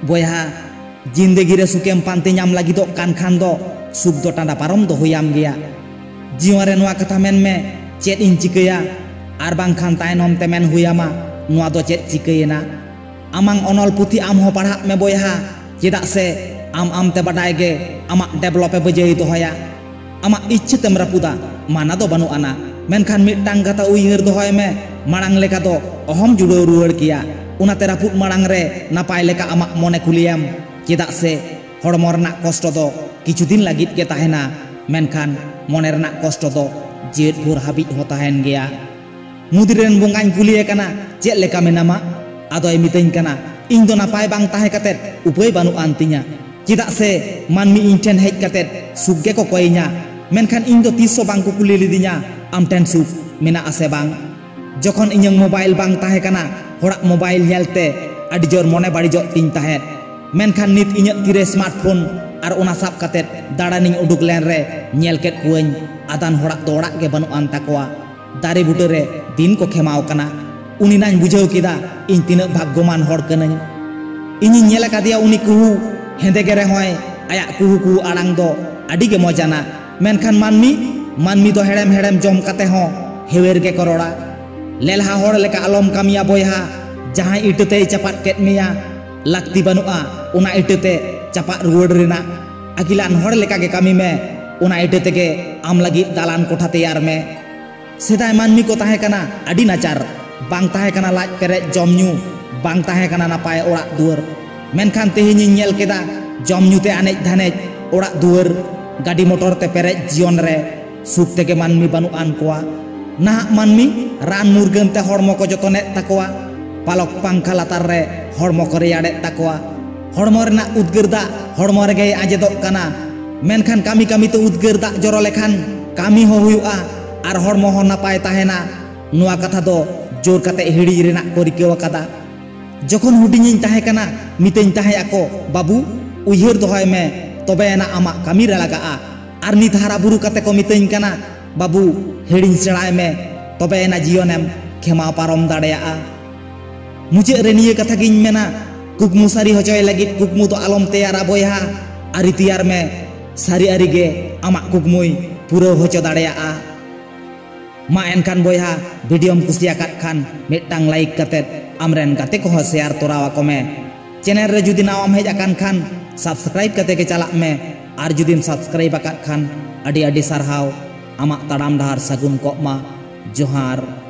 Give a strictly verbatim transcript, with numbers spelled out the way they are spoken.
ᱵᱚᱭᱦᱟ, ᱡᱤᱱᱫᱮᱜᱤ ᱨᱮ ᱥᱩᱠᱮᱢ ᱯᱟᱱᱛᱮ ᱧᱟᱢ ᱞᱟᱹᱜᱤᱫᱚᱜ ᱠᱟᱱ ᱠᱷᱟᱱ ᱫᱚ ᱥᱩᱠ ᱫᱚ ᱴᱟᱸᱰᱟ ᱯᱟᱨᱚᱢ ᱫᱚ ᱦᱩᱭᱟᱢ ᱜᱮᱭᱟ᱾ ᱡᱤᱭᱚᱱ ᱨᱮ ᱱᱚᱣᱟ ᱠᱟᱛᱷᱟ ᱢᱮᱱ ᱢᱮ, ᱪᱮᱫ ᱤᱧ ᱪᱤᱠᱟᱹᱭᱟ? ᱟᱨ ᱵᱟᱝᱠᱷᱟᱱ ᱛᱟᱭᱱᱚᱢ ᱛᱮ ᱢᱮᱱ ᱦᱩᱭᱟᱢᱟ, ᱱᱚᱣᱟ ᱫᱚ ᱪᱮᱫ ᱪᱤᱠᱟᱹᱭᱮᱱᱟ? ᱟᱢᱟᱝ ᱚᱱᱚᱞ ᱯᱩᱛᱷᱤ ᱟᱢ ᱦᱚᱸ ᱯᱟᱲᱦᱟᱜ ᱢᱮ ᱵᱚᱭᱦᱟ, ᱪᱮᱫᱟᱜ ᱥᱮ ᱟᱢ ᱟᱢ ᱛᱮ ᱵᱟᱰᱟᱭ ᱜᱮ ᱟᱢᱟᱜ develop ᱮ ᱵᱟᱹᱡᱟᱹᱭ ᱫᱚᱦᱚᱭᱟ᱾ ᱟᱢᱟᱜ ᱤᱪᱪᱷᱟᱹ ᱛᱮᱢ ᱨᱟᱹᱯᱩᱫᱟ, ᱢᱟᱱᱟ ᱫᱚ ᱵᱟᱹᱱᱩᱜ ᱟᱱᱟ, ᱢᱮᱱᱠᱷᱟᱱ ᱢᱤᱫᱴᱟᱝ ᱠᱟᱛᱷᱟ ᱩᱭᱦᱟᱹᱨ ᱫᱚᱦᱚᱭ ᱢᱮ, ᱢᱟᱲᱟᱝ ᱞᱮᱠᱟ ᱫᱚ ᱚᱦᱚᱢ ᱡᱩᱲᱟᱹᱣ ᱨᱩᱣᱟᱹᱲ ᱠᱮᱭᱟ᱾ ᱚᱱᱟᱛᱮ ᱨᱟᱹᱯᱩᱫ ᱢᱟᱲᱟᱝ ᱨᱮ ᱱᱟᱯᱟᱭ ᱞᱮᱠᱟ ᱟᱢᱟᱜ ᱢᱚᱱᱮ ᱠᱩᱞᱤᱭᱮᱢ, ᱪᱮᱫᱟᱜ ᱥᱮ ᱦᱚᱲᱢᱚ ᱨᱮᱱᱟᱜ ᱠᱚᱥᱴᱚ ᱫᱚ ᱠᱤᱪᱷᱩ ᱫᱤᱱ ᱞᱟᱹᱜᱤᱫ ᱜᱮ ᱛᱟᱦᱮᱱᱟ, ᱢᱮᱱᱠᱷᱟᱱ ᱢᱚᱱᱮ ᱨᱮᱱᱟᱜ ᱠᱚᱥᱴᱚ ᱫᱚ ᱡᱤᱣᱮᱫ ᱵᱷᱳᱨ ᱦᱟᱹᱵᱤᱡ ᱦᱚᱸ ᱛᱟᱦᱮᱱ ᱜᱮᱭᱟ᱾ ᱢᱚᱱᱫᱤᱨ ᱨᱮᱱ ᱵᱚᱸᱜᱟᱧ ᱠᱩᱞᱤᱭᱮ ᱠᱟᱱᱟ, "ᱪᱮᱫ ᱞᱮᱠᱟ ᱢᱮᱱᱟᱢᱟ?" ᱟᱫᱚᱭ ᱢᱤᱛᱟᱹᱧ ᱠᱟᱱᱟ, "ᱤᱧ ᱫᱚ ᱱᱟᱯᱟᱭ ᱵᱟᱝ ᱛᱟᱦᱮᱸ ᱠᱟᱛᱮᱫ ᱩᱯᱟᱹᱭ ᱵᱟᱹᱱᱩᱜ ᱟᱱ ᱛᱤᱧᱟ, ᱪᱮᱫᱟᱜ ᱥᱮ ᱢᱟᱹᱱᱢᱤ ᱤᱧ ᱴᱷᱮᱱ ᱦᱮᱡ ᱠᱟᱛᱮᱫ ᱥᱩᱠ ᱜᱮᱠᱚ ᱠᱚᱭᱤᱧᱟ, ᱢᱮᱱᱠᱷᱟᱱ ᱤᱧ ᱫᱚ ᱛᱤᱥ ᱦᱚᱸ ᱵᱟᱝ ᱠᱚ ᱠᱩᱞᱤ ᱞᱤᱫᱤᱧᱟ ᱟᱢ ᱴᱷᱮᱱ ᱥᱩᱠ ᱢᱮᱱᱟᱜ ᱟᱥᱮ ᱵᱟᱝ᱾ ᱡᱚᱠᱷᱚᱱ ᱤᱧᱟᱹᱝ mobile ᱵᱟᱝ ᱛᱟᱦᱮᱸ ᱠᱟᱱᱟ, ᱦᱚᱲᱟᱜ mobile ᱧᱮᱞᱛᱮ ᱟᱹᱰᱤ ᱡᱳᱨ ᱢᱚᱱᱮ ᱵᱟᱹᱲᱤᱡᱚᱜ ᱛᱤᱧ ᱛᱟᱦᱮᱸᱫ, ᱢᱮᱱᱠᱷᱟᱱ ᱱᱤᱛ ᱤᱧᱟᱹᱜ ᱛᱤᱨᱮ smartphone ᱟᱨ ᱚᱱᱟ ᱥᱟᱵ ᱠᱟᱛᱮᱫ ᱫᱟᱬᱟᱱᱤᱧ ᱩᱰᱩᱠ ᱞᱮᱱ ᱨᱮ ᱧᱮᱞ ᱠᱮᱫ ᱠᱚᱣᱟᱹᱧ, ᱟᱫᱟᱱ ᱦᱚᱲᱟᱜ ᱫᱚ ᱚᱲᱟᱜ ᱜᱮ ᱵᱟᱹᱱᱩᱜ ᱟᱱ ᱛᱟᱠᱚᱣᱟ᱾ ᱫᱟᱨᱮ ᱵᱩᱴᱟᱹᱨᱮ ᱫᱤᱱ ᱠᱚ ᱠᱷᱮᱢᱟᱣ ᱠᱟᱱᱟ᱾ ᱩᱱᱤ ᱱᱟᱧ ᱵᱩᱡᱷᱟᱹᱣ ᱠᱮᱫᱟ, ᱤᱧ ᱛᱤᱱᱟᱹᱜ ᱵᱷᱟᱜᱽᱜᱚᱢᱟᱱ ᱦᱚᱲ ᱠᱟᱹᱱᱟᱹᱧ᱾ ᱤᱧᱤᱧ ᱧᱮᱞ ᱟᱠᱟᱫᱮᱭᱟ ᱩᱱᱤ ᱠᱩᱦᱩ, ᱦᱮᱸᱫᱮ ᱜᱮ ᱨᱮᱦᱚᱸᱭ ᱟᱭᱟᱜ ᱠᱩᱦᱩ ᱠᱩᱦᱩ ᱟᱲᱟᱝ ᱫᱚ ᱟᱹᱰᱤ ᱜᱮ ᱢᱚᱡᱽ ᱟᱱᱟ᱾ ᱢᱮᱱᱠᱷᱟᱱ ᱢᱟᱹᱱᱢᱤ, ᱢᱟᱹᱱᱢᱤ ᱫᱚ ᱦᱮᱲᱮᱢ ᱦᱮᱲᱮᱢ ᱡᱚᱢ ᱠᱟᱛᱮ ᱦᱚᱸ ᱦᱮᱣᱮᱨ ᱜᱮᱠᱚ ᱨᱚᱲᱟ᱾ ᱞᱮᱞᱦᱟ ᱦᱚᱲ ᱞᱮᱠᱟ ᱟᱞᱚᱢ ᱠᱟᱹᱢᱤᱭᱟ ᱵᱚᱭᱦᱟ, ᱡᱟᱦᱟᱸᱭ ᱤᱴᱟᱹ ᱛᱮᱭ ᱪᱟᱯᱟᱫ ᱠᱮᱫ ᱢᱮᱭᱟ, ᱞᱟᱹᱠᱛᱤ ᱵᱟᱹᱱᱩᱜᱼᱟ ᱚᱱᱟ ᱤᱴᱟᱹ ᱛᱮ ᱪᱟᱯᱟᱫ ᱨᱩᱣᱟᱹᱲ ᱨᱮᱱᱟᱜ᱾ ᱟᱹᱠᱤᱞᱟᱱ ᱦᱚᱲ ᱞᱮᱠᱟ ᱜᱮ ᱠᱟᱹᱢᱤ ᱢᱮ, ᱚᱱᱟ ᱤᱴᱟᱹ ᱛᱮᱜᱮ ᱟᱢ ᱞᱟᱹᱜᱤᱫ ᱫᱟᱞᱟᱱ ᱠᱚᱴᱷᱟ ᱛᱮᱭᱟᱨ ᱢᱮ᱾ ᱥᱮᱫᱟᱭ ᱢᱟᱹᱱᱢᱤ ᱠᱚ ᱛᱟᱦᱮᱸ ᱠᱟᱱᱟ ᱟᱹᱰᱤ ᱱᱟᱪᱟᱨ, ᱵᱟᱝ ᱛᱟᱦᱮᱸ ᱠᱟᱱᱟ ᱞᱟᱡ ᱯᱮᱨᱮᱡ ᱡᱚᱢ ᱧᱩ, ᱵᱟᱝ ᱛᱟᱦᱮᱸ ᱠᱟᱱᱟ ᱱᱟᱯᱟᱭ ᱚᱲᱟᱜ ᱫᱩᱣᱟᱹᱨ᱾ ᱢᱮᱱᱠᱷᱟᱱ ᱛᱮᱦᱮᱧᱤᱧ ᱧᱮᱞ ᱠᱮᱫᱟ ᱡᱚᱢ ᱧᱩ ᱛᱮ ᱟᱱᱮᱡ ᱫᱷᱟᱱᱮᱡ, ᱚᱲᱟᱜ ᱫᱩᱣᱟᱹᱨ, ᱜᱟᱹᱰᱤ ᱢᱚᱴᱚᱨ ᱛᱮ ᱯᱮᱨᱮᱡ ᱡᱤᱭᱚᱱ ᱨᱮ ᱥᱩᱠ ᱛᱮᱜᱮ ᱢᱟᱹᱱᱢᱤ ᱵᱟᱹᱱᱩᱜ ᱟᱱ ᱠᱚᱣᱟ᱾ ᱱᱟᱦᱟᱜ ᱢᱟᱹᱱᱢᱤ ᱨᱟᱱ ᱢᱩᱨᱜᱟᱹᱱ ᱛᱮ ᱦᱚᱲᱢᱚ ᱠᱚ ᱡᱚᱛᱚᱱᱮᱫ ᱛᱟᱠᱚᱣᱟ, ᱯᱟᱞᱚᱠ ᱯᱟᱝᱠᱷᱟ ᱞᱟᱛᱟᱨ ᱨᱮ ᱦᱚᱲᱢᱚ ᱠᱚ ᱨᱮᱭᱟᱲᱮᱫ ᱛᱟᱠᱚᱣᱟ᱾ ᱦᱚᱲᱢᱚ ᱨᱮᱱᱟᱜ ᱩᱫᱽᱜᱟᱹᱨ ᱫᱟᱜ ᱦᱚᱲᱢᱚ ᱨᱮᱜᱮᱭ ᱟᱸᱡᱮᱫᱚᱜ ᱠᱟᱱᱟ᱾ ᱢᱮᱱᱠᱷᱟᱱ ᱠᱟᱹᱢᱤ ᱠᱟᱹᱢᱤ ᱛᱮ ᱩᱫᱽᱜᱟᱹᱨ ᱫᱟᱜ ᱡᱚᱨᱚ ᱞᱮᱠᱷᱟᱱ ᱠᱟᱹᱢᱤ ᱦᱚᱸ ᱦᱩᱭᱩᱜᱼᱟ ᱟᱨ ᱦᱚᱲᱢᱚ ᱦᱚᱸ ᱱᱟᱯᱟᱭ ᱛᱟᱦᱮᱱᱟ᱾ ᱱᱚᱣᱟ ᱠᱟᱛᱷᱟ ᱫᱚ ᱡᱳᱨ ᱠᱟᱛᱮ ᱦᱤᱲᱤᱧ ᱨᱮᱱᱟᱜ ᱠᱚ ᱨᱤᱠᱟᱹ ᱟᱠᱟᱫᱟ᱾ ᱡᱚᱠᱷᱚᱱ ᱦᱩᱰᱤᱧᱤᱧ ᱛᱟᱦᱮᱸ ᱠᱟᱱᱟ, ᱢᱤᱛᱟᱹᱧ ᱛᱟᱦᱮᱸ ᱟᱠᱚ, "ᱵᱟᱹᱵᱩ, ᱩᱭᱦᱟᱹᱨ ᱫᱚᱦᱚᱭ ᱢᱮ, ᱛᱚᱵᱮ ᱟᱱᱟᱜ ᱟᱢᱟᱜ ᱠᱟᱹᱢᱤ ᱨᱮ ᱞᱟᱜᱟᱜᱼᱟ᱾ ᱟᱨ ᱱᱤᱛ ᱦᱟᱨᱟ ᱵᱩᱨᱩ ᱠᱟᱛᱮ ᱠᱚ ᱢᱤᱛᱟᱹᱧ ᱠᱟᱱᱟ, 'ᱵᱟᱹᱵᱩ, ᱦᱤᱲᱤᱧ ᱥᱮᱬᱟᱭ ᱢᱮ, ᱛᱚᱵᱮ ᱟᱱᱟᱜ ᱡᱤᱭᱚᱱᱮᱢ ᱠᱷᱮᱢᱟᱣ ᱯᱟᱨᱚᱢ ᱫᱟᱲᱮᱭᱟᱜᱼᱟ.'" ᱢᱩᱪᱟᱹᱫ ᱨᱮ ᱱᱤᱭᱟᱹ ᱠᱟᱛᱷᱟ ᱜᱤᱧ ᱢᱮᱱᱟ, ᱠᱩᱠᱢᱩ ᱥᱟᱹᱨᱤ ᱦᱚᱪᱚᱭ ᱞᱟᱹᱜᱤᱫ ᱠᱩᱠᱢᱩ ᱫᱚ ᱟᱞᱚᱢ ᱛᱮᱭᱟᱨᱟ ᱵᱚᱭᱦᱟ, ᱟᱹᱨᱤ ᱛᱮᱭᱟᱨ ᱢᱮ᱾ ᱥᱟᱹᱨᱤ ᱟᱹᱨᱤ ᱜᱮ ᱟᱢᱟᱜ ᱠᱩᱠᱢᱩᱭ ᱯᱩᱨᱟᱹᱣ ᱦᱚᱪᱚ ᱫᱟᱲᱮᱭᱟᱜᱼᱟ᱾ ᱢᱟ ᱮᱱᱠᱷᱟᱱ ᱵᱚᱭᱦᱟ, ᱵᱷᱤᱰᱤᱭᱳᱢ ᱠᱩᱥᱤᱭᱟᱠᱟᱫ ᱠᱷᱟᱱ ᱢᱤᱫᱴᱟᱝ ᱞᱟᱭᱤᱠ ᱠᱟᱛᱮᱫ ᱟᱢᱨᱮᱱ ᱜᱟᱛᱮ ᱠᱚᱦᱚᱸ ᱥᱮᱭᱟᱨ ᱛᱚᱨᱟᱣ ᱟᱠᱚ ᱢᱮ᱾ ᱪᱮᱱᱮᱞ ᱨᱮ ᱡᱩᱫᱤ ᱱᱟᱣᱟᱢ ᱦᱮᱡ ᱟᱠᱟᱱ ᱠᱷᱟᱱ ᱥᱟᱵᱥᱠᱨᱟᱭᱤᱵ ᱠᱟᱛᱮ ᱜᱮ ᱪᱟᱞᱟᱜ ᱢᱮ, ᱟᱨ ᱡᱩᱫᱤᱢ ᱥᱟᱵᱥᱠᱨᱟᱭᱤᱵ ᱟᱠᱟᱫ ᱠᱷᱟᱱ ᱟᱹᱰᱤ ᱟᱹᱰᱤ ᱥᱟᱨᱦᱟᱣ᱾ ᱟᱢᱟᱜ ᱛᱟᱲᱟᱢ ᱰᱟᱦᱟᱨ ᱥᱟᱹᱜᱩᱱ ᱠᱚᱜ ᱢᱟ᱾ ᱡᱚᱦᱟᱨ᱾